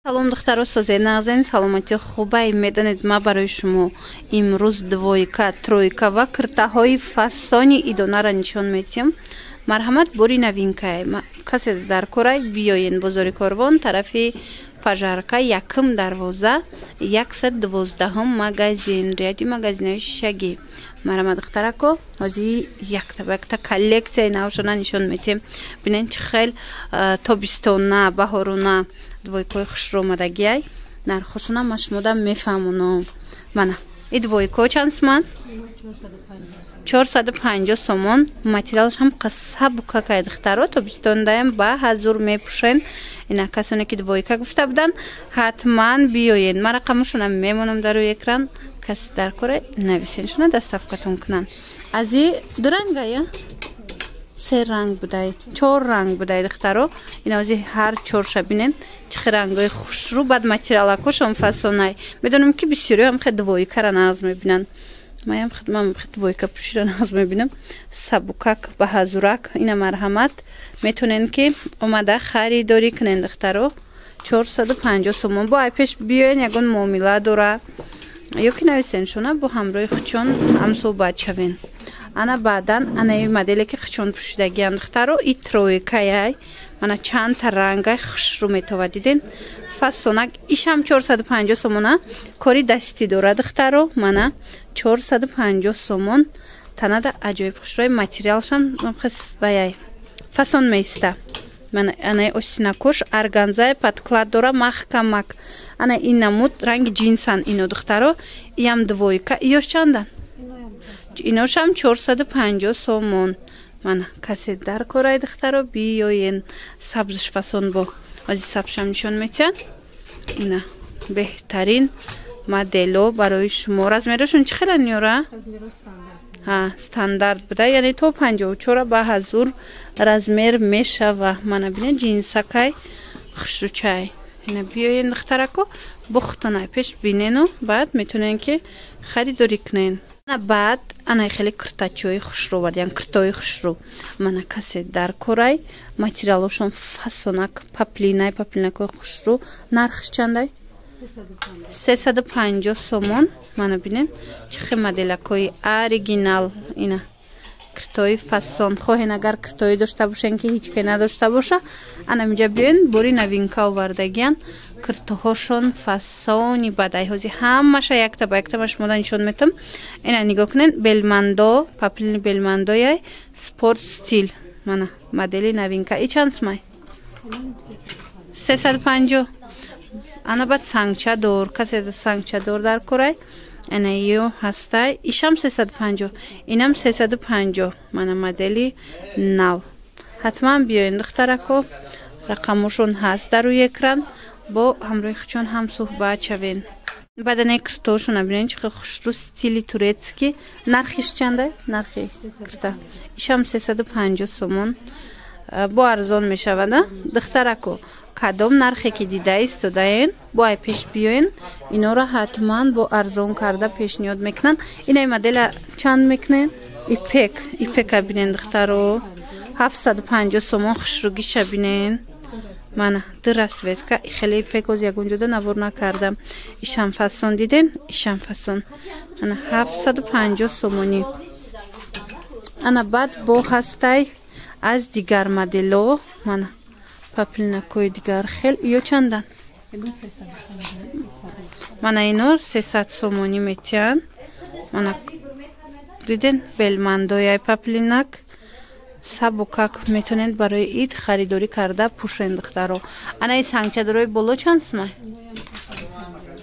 Салом, духтаро, созед, нағзен, саломатӣ хубай? Медонед, ма барои шумо имрӯз двойка, тройка ва киртаҳои фасони идонара нишон медиҳам. Марҳамат, бори новинка е. Касе дар корай, биёен бозори Корвон, тарафи Пожарка, якум дарвоза, 112-ум магазин, ряди магазинҳои шишагӣ. Марҳамат, духтарако, ҳозир якта ба якта коллексияи навшона нишон медиҳем. Бинен, чӣ хел тобистона, баҳорона двойкаҳои хушрӯ омадагиай. Нархошона ма шумода мефаҳмонам. Мана и двойко чанд суман? 450 сомон. Материалаш ҳам сабукакай, духтаро, тобистондаям ба ҳазур мепӯшен. Ина, касоне ки двойка гуфта буданд, ҳатман биёен. Ма рақамошона мемонам дар рӯи экран. Каси дар кора, нависеншона, доставкатон кунанд. Аз и ду рангая, се ранг будай, чор ранг будай, духтаро. Инаози ҳар чорша бинен, чӣ хел рангҳои хушрӯ. Баъд материалакошон фасонай. Медонам, ки бисёриҳо ҳам хел двойкара нағз мебинанд. Маям хидмам двойка пӯшира нағз мебинам, сабукак, ба ҳазурак. Ина, марҳамат, метонен ки омада харидорӣ кунен, духтаро. 450 сомон. Бо ай пеш биёен, ягон муомила дора ё ки нависеншона, бо ҳамроҳи хучон ҳамсӯҳбат шавен. Ана баъдан анаи моделе ки хучон пӯшидагиам, духтаро, и тройкаяй. Мана, чандта рангай хушрӯ метовад, диден, фасонак. Ишам 450 сомона. Кори дастӣ дора, духтаро. Мана, 450 сомон. Танада аҷоиб хушрӯи, материалшам баяй фасон меиста. Мана, анаи остинакош органзай, подклад дора, маҳкамак. Ана ин намуд ранги ҷинсан ино, духтаро. Иям двойка. Иёш чандан? Иношам 450 сомон. Мана, касе дар корай, духтаро, биёен. Сабзш фасон, бо ози сабзшам нишон метиҳанд. Ина, беҳтарин модело барои шумо. Размерошон чӣ хела, Ниёра? Стандарт буда, яъне то 54 ба ҳазур размер мешава. Мана бинед, ҷинсакай хушрӯчай. Ина, биёен, духтарако, бухтонай пеш бинену баъд метонен ки харидорӣ кунен. Баъд ана хеле киртачиҳои хушрӯ овардиян, киртои хушрӯ. Мана, касе дар корай, материалошон фасонак, поплинай, поплинакҳои хушрӯ. Нархш чандай? 350 сомон. Мана бинен, чӣ хел моделакҳои оригинал. Ина, киртои фасон. Хоҳен, агар киртоӣ дошта бошен, ки ҳеҷ ке надошта боша, ана инҷа биёен, бори новинка овардагиян. Киртоҳошон фасони бадай. Ҳози ҳамаша якта ба якта ба шумода нишон метам. Ина, нигоҳ кунен, белмандо, поплини белмандояй, спорт стиль. Мана, модели новинка. И чанд сумай? 350. Ана баъд сангчадор. Касе сангчадор дар корай, ана ё ҳастай. Ишам 350, инам 350. Мана, модели нав. Ҳатман биёен, духтарако, рақамошон ҳаст дар рӯи экран, бо ҳамроҳи хучон ҳам суҳбат шавен. Баъдане киртошона бинен, чӣ хел хушрӯ, стили турецкий. Нархиш чандай? Нархи кирта ишам 350 сомон. Бо арзон мешавад, духтарако. Кадом нархе ки дида истодаен, бо ай пеш биёен, инора ҳатман бо арзон карда пешниҳод мекунанд. Инаи модела чанд мекунен? Ипек, ипека бинен, духтаро, 750 сомон. Хушрӯгиша бинен. Мана, ду расцветка. Хеле ипек оз ягон ҷода навор накардам. Ишам фасон, диден, ишам фасон. Ана, 750 сомонӣ. Ана баъд бо ҳастай аз дигар модело. Мана, поплинакҳои дигар хел. Ё чандан? Мана, ино 300 сомонӣ метиҳанд. Мана, диден, белмандояй, поплинак, сабукак. Метонед барои ид харидорӣ карда пӯшен, духтаро. Анаи сангчадорои боло чанд сумай?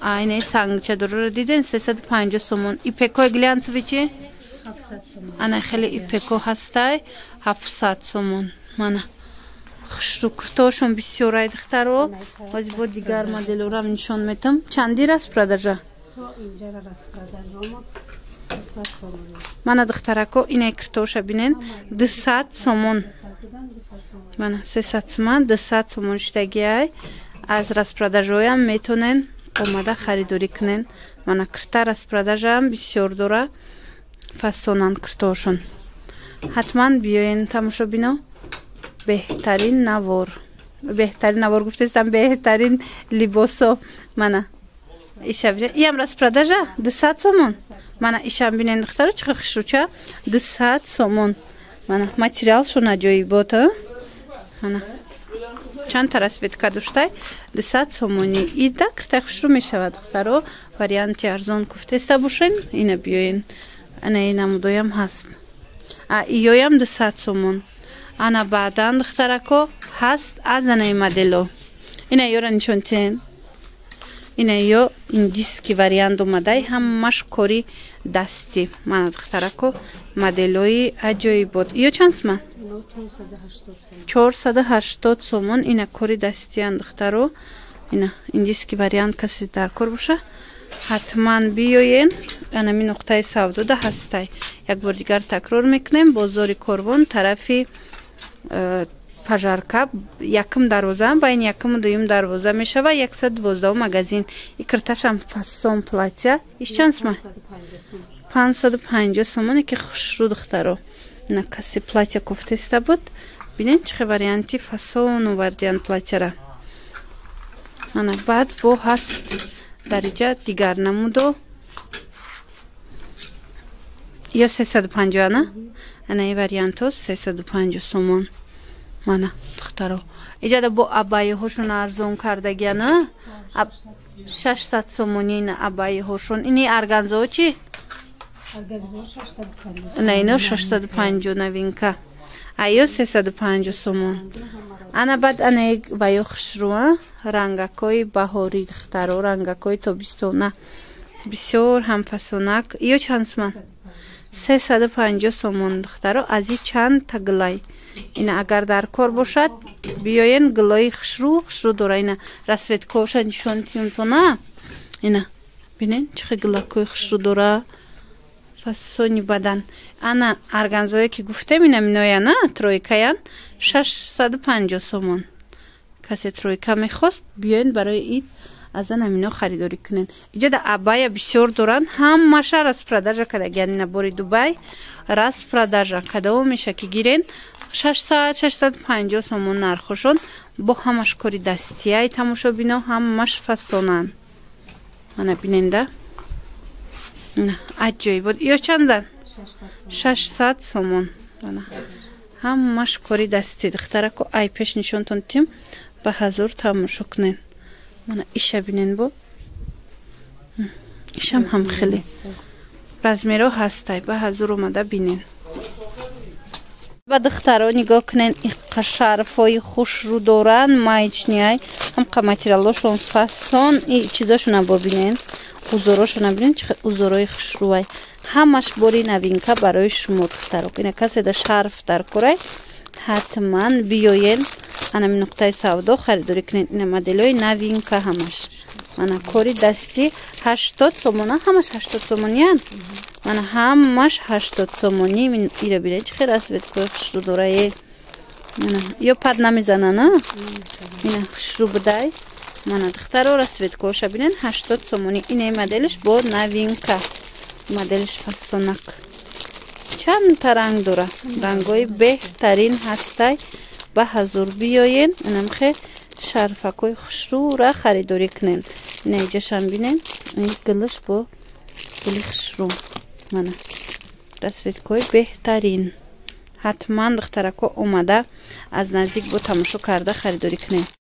Айнаи сангчадороро диден, 350 сомон. Ипекҳои глянцевый чи? Ана хеле ипеко ҳастай, 700 сомон. Мана, хушрӯ куртаошон бисёрай, духтаро. Ҳозир бо дигар моделорам нишон метам. Чанди распродажа? Мана, духтарако, инаи киртооша бинен, 200 сомон. Мана, 300 сомон, 200 сомон шудагиай. Аз распродажоям метонен омада харидорӣ кунен. Мана, кирта распродажаам бисёр дора, фасонанд киртоошон. Ҳатман биёен, тамошобино, беҳтарин навор. Беҳтарин навор гуфтестам, беҳтарин либосо. Мана иша бинен, иам распродажа 200 сомон. Мана ишам бинен, духтаро, чӣ хушрӯча, 200 сомон. Мана материалшон аҷоибот. Мана чандта расцветка доштай, 200 сомонӣ. Ида киртай хушрӯ мешавад, духтаро. Варианти арзон гуфтеста бошен, ина биёен. Ана и намудоям ҳаст, а иёям 200 сомон. Ана баъдан, духтарако, ҳаст аз анаи модело. Ина ёра нишонтен. Ина ё индийский вариант омадай, ҳамаш кори дастӣ. Мана, духтарако, моделои аҷоибот. Ё чанд суман? 480 сомон. Ина кори дастиян, духтаро. Ина индийский вариант, касе дар кор боша, ҳатман биёен. Анами нуқтаи савдода ҳастай. Як бор дигар такрор мекунем: бозори Корвон, тарафи Пожарка, якум дарвоза, байни якуму дуюм дарвоза мешава, 112 магазин. И кирташам фасон платья. Иш чанд сума? 550 сомоне, ки хушрӯ, духтаро. На касе платья кофтеста буд, бинен чӣ хел варианти фасон овардиян платьяра. Ана баъд бо ҳаст дариҷа дигар намудо, ё 350. Ана анаи вариантҳо 350 сомон. Мана, духтаро, иҷада бо абайҳошон арзон кардагиана, 600 сомони ина абайҳошон. Ини органзао чӣ? На, ино 650, новинка, а ё 350 сомон. Ана баъд анаи ваё хушрӯа, рангакҳои баҳорӣ, духтаро, рангакҳои тобистона, бисёр ҳам фасонак. Ё чанд суман? 350 сомон, духтаро. Аз и чанд та гулай. Ина агар дар кор бошад, биёен. Гулои хушрӯ хушрӯ дора. Ина расцветкоша нишон тиюнтона. Ина бинен, чӣ хел гулакҳои хушрӯ дора, фасони бадан. Ана органзое ки гуфтем, ина минояна, тройкаян, 650 сомон. Касе тройка мехост, биёен, барои ид аз ана мино харидорӣ кунен. Иҷада абая бисёр доранд, ҳамаша распродажа кардагиян. Ина бори Дубай распродажа, кадомеша ки гирен, 600, 650 сомон нархошон. Бо ҳамаш кори дастияй, тамошобино, ҳамаш фасонанд. Ана биненда, аҷоибот. Ё чандан? 600 сомон. Ҳамаш кори дасти, духтарако. Ай пеш нишонтон тим, ба ҳазур тамошо кунен. Мана иша бинен, бо ишам ҳам хеле размеро ҳастай, ба ҳазур омада бинен. Ба духтаро, нигоҳ кунен, иққа шарфҳои хушрӯ доранд, маечныйай, ҳамқа материалошон фасон. И чизошона бобинен, узорошона бинен, чӣ узорои хушрӯвай. Ҳамаш бори новинка барои шумо, духтаро. Ина касе да шарф дар корай, ҳатман биёен, анами нуқтаи савдо харидорӣ кунед. Ина моделҳои новинка ҳамаш. Мана кори дастӣ, 80 сомона, ҳамаш 80 сомониян. Мана ҳамаш 80 сомонӣ. Ира бинед, чӣ хел расцветкои хушрӯ дорае. Ё пад намезанана, ина хушрӯ будай. Мана, духтаро, расцветкоша бинен, 80 сомонӣ. Инаи моделш бо новинка, моделш фасонак, чандта ранг дора, рангҳои беҳтарин ҳастай. Ба ҳазур биёен, инамхе шарфакҳои хушрӯра харидорӣ кунен. Ина иҷашам бинен, гулш бо гули хушрӯ. Мана расцветкҳои беҳтарин. Ҳатман, духтарако, омада аз наздик бо тамошо карда харидорӣ кунем.